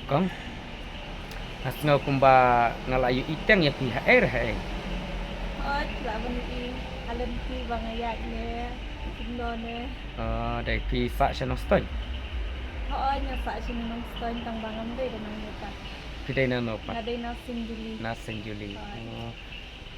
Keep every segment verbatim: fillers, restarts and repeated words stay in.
Kong, nga sngew kumba nga la ïohi teng ïa phi ha ei ha ei. Hooid, la ban ïohi ha lynti ba nga ïaid ne, kumno ne. Ah, dei phi sah sha Nongstoiñ? Hooid, nga sah sha Nongstoiñ tang ba ngam dei da nang ïa ta. Phi dei na no pat? Nga dei na Saint Julie. Na Saint Julie. Hooid. Oh.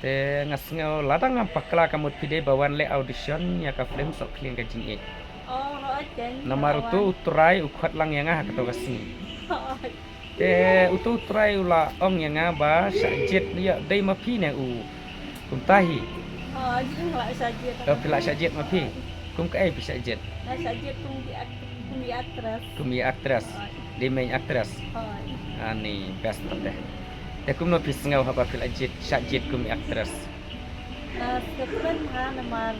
Te nga sngew lada ngam bakla ka mut phi dei ba wan leh audition ïa ka film Sohkhlieng ka jingïeit. Oh, hooid, jan. Namar uto u trai u khot lang ïa nga ha kato ka sngi. Hooid. Te uto u trai u la ong ïa nga ba shah jied ïa dei ma phi ne u kumta hi. Hooid, jan la shah jied. Oh, phi la shah jied ma phi. Kum kaei phi shah jied? La shah jied kum ki act-, kum ki actress. Kum ki actress. Hooid. Dei main actress. Hooid. Ani best te. Te kumno phi sngew haba phi la jied, shah jied kum i actress? Nga sngew kmen bha namar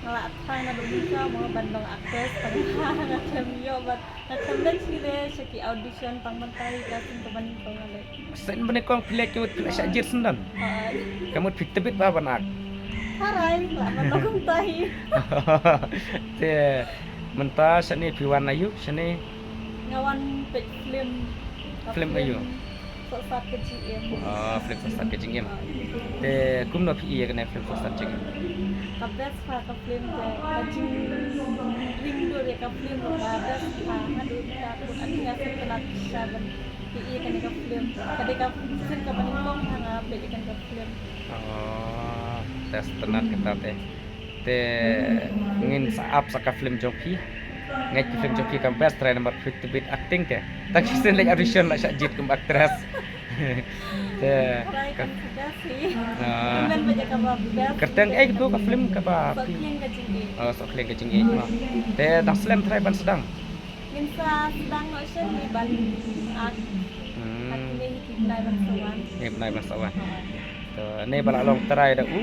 nga la act tang naduh mynta mo ban long actress tang ba nga khlem ïoh bad nga khlem leit shuh sha ki audition tang mynta hi ka sien kaba nyngkong nga leit. Sien ba nyngkong phi leit ka mut phi la shah jied syndon? Hooid. Ka mut phi tbit bha ban act? Tharai, la ban long kumta hi. Te mynta shane phi wan aïu shane? Nga wan peit film. Film aïu? Sohsat ka jingim. Ah, film Sohsat ka jingim. Te kumno phi ïohi ïa kane film Sohsat jingim? Ka best bha ka film te, ka jingring dur ïa ka film ka best bha, haduh ka put ani nga sngewtynnat shisha ban ïohi ïa kane ka film. Ka dei ka sien kaba nyngkong ha nga peit ïa kane ka film. Oh, te sngewtynnat kata te. Te ngin sa ap sa ka film jong phi. Ngeit ka film jong phi kam best trai namar phi tbit acting te. Tang shisien leit audition la shah jied kum actress. Te trai ka kan ka best hi. Ah. Kmen ba ïa kaba best. Kyrteng ei katu ka film kaba phi? Sohkhlieng ka jingïeit. Oh, Sohkhlieng ka jingïeit mo. Te dang slem trai ban sdang? Ngin sa sdang noh shen ne ban act. Hmm. Hat ne hi ki bnai ban sa wan. Hi bnai ban sa wan. To ne ba la long trai da u.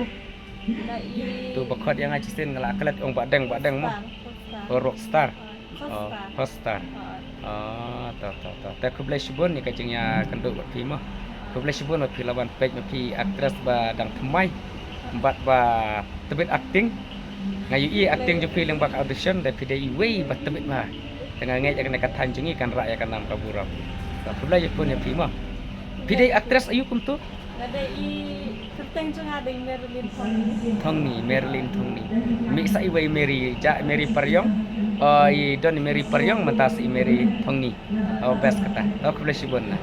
Da i. Tu ba khot ïa nga shisien nga la klet ong Bahdeng, Bahdeng mo. Star, Star. Oh, Rockstar. Oh, Hotstar. Hotstar. Oh. Oh, to, to, to. Te khublei shibun ïa ka jingïakynduh bad phi mo. Khublei shibun ba phi la wan peit ma phi actress ba dang thymmai bad ba tbit acting. Nga ïohi acting jong phi lyngba ka audition, da phi dei iwei ba tbit bha. Te nga ngeit ïa kane ka thaiñ jong ngi kan rah ïa ka nam ka burom. To khublei shibun ïa phi mo. Phi dei actress aïu kumto? Nga dei i kyrteng jong nga dei Marilyn Thongni. Thongni, Marilyn Thongni. Mih sa iwei Mary, ja Mary Pariong. Oh, i don i Mary Pariong, mynta sa i Mary Thongni. Oh, best kata. Oh, khublei shibun na.